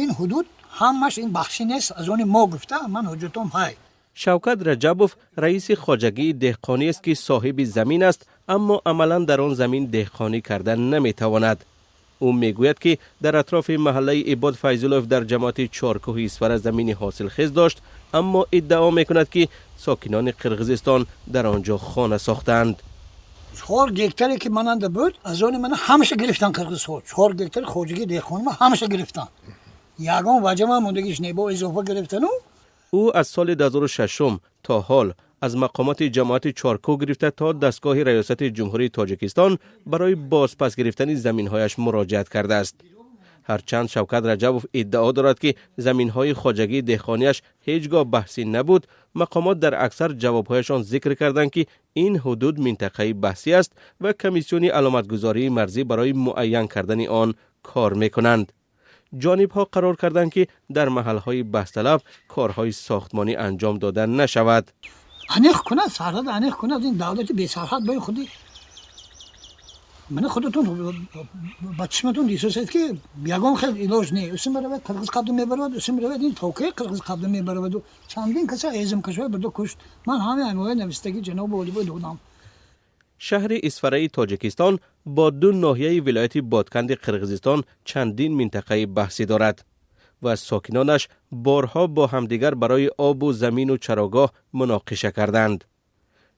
Ин ҳудуд ҳамаш ин бахшӣ нест, аз они мо гуфта, ман ҳуҷҷатом ҳай. Шавкат Раҷабов раиси хоҷагии деҳқонӣ аст, ки соҳиби замин аст, аммо амалан дар он замин деҳқонӣ карда наметавонад. Ӯ мегӯяд, ки дар атрофи маҳаллаи Ибод Файзуллоев дар ҷамоати Чоркӯҳи Исфара замини ҳосилхез дошт, аммо иддао мекунад, ки сокинони Қирғизистон дар он ҷо хона сохтаанд. 4 гектаре ки мананда буд, аз они мана ҳамаша гирифтан қирғизҳо. 4 гектари хоҷагии деҳқони ма ҳамаша гирифтан, ягон ваҷама мондагиш не, бо изофа гирифтану. Ӯ аз соли 2006 то ҳол аз мақомоти ҷамоати Чоркӯҳ гирифта то дастгоҳи Раёсати Ҷумҳурии Тоҷикистон барои бозпас гирифтани заминҳояш муроҷиат кардааст. Ҳарчанд Шавкат Раҷабов иддао дорад, ки заминҳои хоҷагии деҳқонияш ҳеҷ гоҳ баҳсӣ набуд, мақомот дар аксар ҷавобҳояшон зикр карданд, ки ин ҳудуд минтақаи баҳсӣ аст ва комиссиони аломатгузории марзӣ барои муайян кардани он кор мекунанд. Ҷонибҳо қарор карданд, ки дар маҳалҳои баҳсталаб корҳои сохтмонӣ анҷом дода нашавад. Аниқ кунад, сарҳад аниқ кунад. Ин давлати бесарҳад бои худи мана худатон ба чишматон эҳсосед, ки ягон хел илоҷ не. Усӣ меравад, қирғиз қабда мебаравад, усӣ меравад, ин токе қирғиз қабда мебараваду чандин каса ҳезимкашоя бурда кушт. Ман ҳамаи амоя навистагӣ ҷаноби олибой додам. Шаҳри Исфараи Тоҷикистон бо ду ноҳияи вилояти Ботканди Қирғизистон чандин минтақаи баҳсӣ дорад ва сокинонаш борҳо бо ҳамдигар барои обу замину чарогоҳ муноқиша карданд.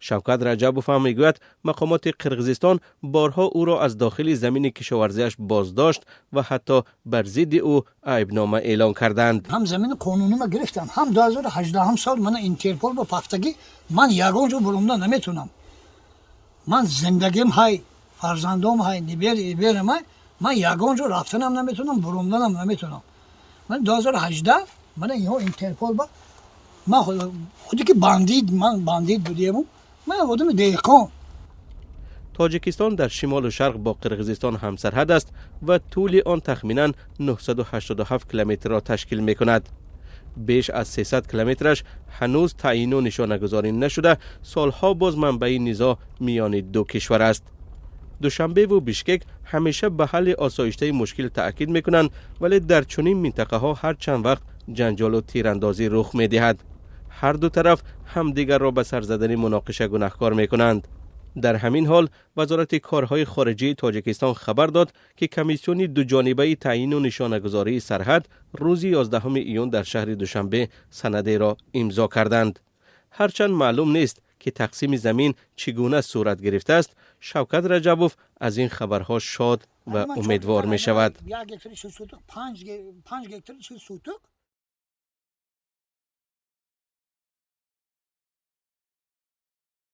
Шавкат Раҷабов ҳам мегӯяд, мақомоти Қирғизистон борҳо ӯро аз дохили замини кишоварзиаш боздошт ва ҳатто бар зидди ӯ айбнома эълон карданд. Ҳам замини қонунима гирифтам, ҳам 2018 сол мана Интерпол ба пафтагӣ, ман ягон ҷо буромда наметунам. Ман зиндагим ҳай, фарзандом ҳай, нибер иберам ҳай, ман ягон ҷо рафтанам наметунам, буромданам наметунам. Ман 2018 мана инҳо Интерпол ба ман худи ки бандит, ман бандит будему, ман одами деҳқон. Тоҷикистон дар шимолу шарқ бо Қирғизистон ҳамсарҳад аст ва тӯли он тахминан 987 километрро ташкил мекунад. Беш аз 300 километраш ҳанӯз таъйину нишонагузорӣ нашуда, солҳо боз манбаи низоъ миёни ду кишвар аст. Душанбеву Бишкек ҳамеша ба ҳалли осоиштаи мушкил таъкид мекунанд, вале дар чунин минтақаҳо ҳар чанд вақт ҷанҷолу тирандозӣ рух медиҳад. Ҳар ду тараф ҳамдигарро ба сар задани муноқиша гунаҳкор мекунанд. Дар ҳамин ҳол Вазорати корҳои хориҷии Тоҷикистон хабар дод, ки комиссиони дуҷонибаи таъйину нишонагузории сарҳад рӯзи 11 июн дар шаҳри Душанбе санадеро имзо карданд. Ҳарчанд маълум нест, ки тақсими замин чӣ гуна сурат гирифтааст, Шавкат Раҷабов аз ин хабарҳо шод ва умедвор мешавад. 1 гектари 40 сотук, 5 гектари 40 сотук.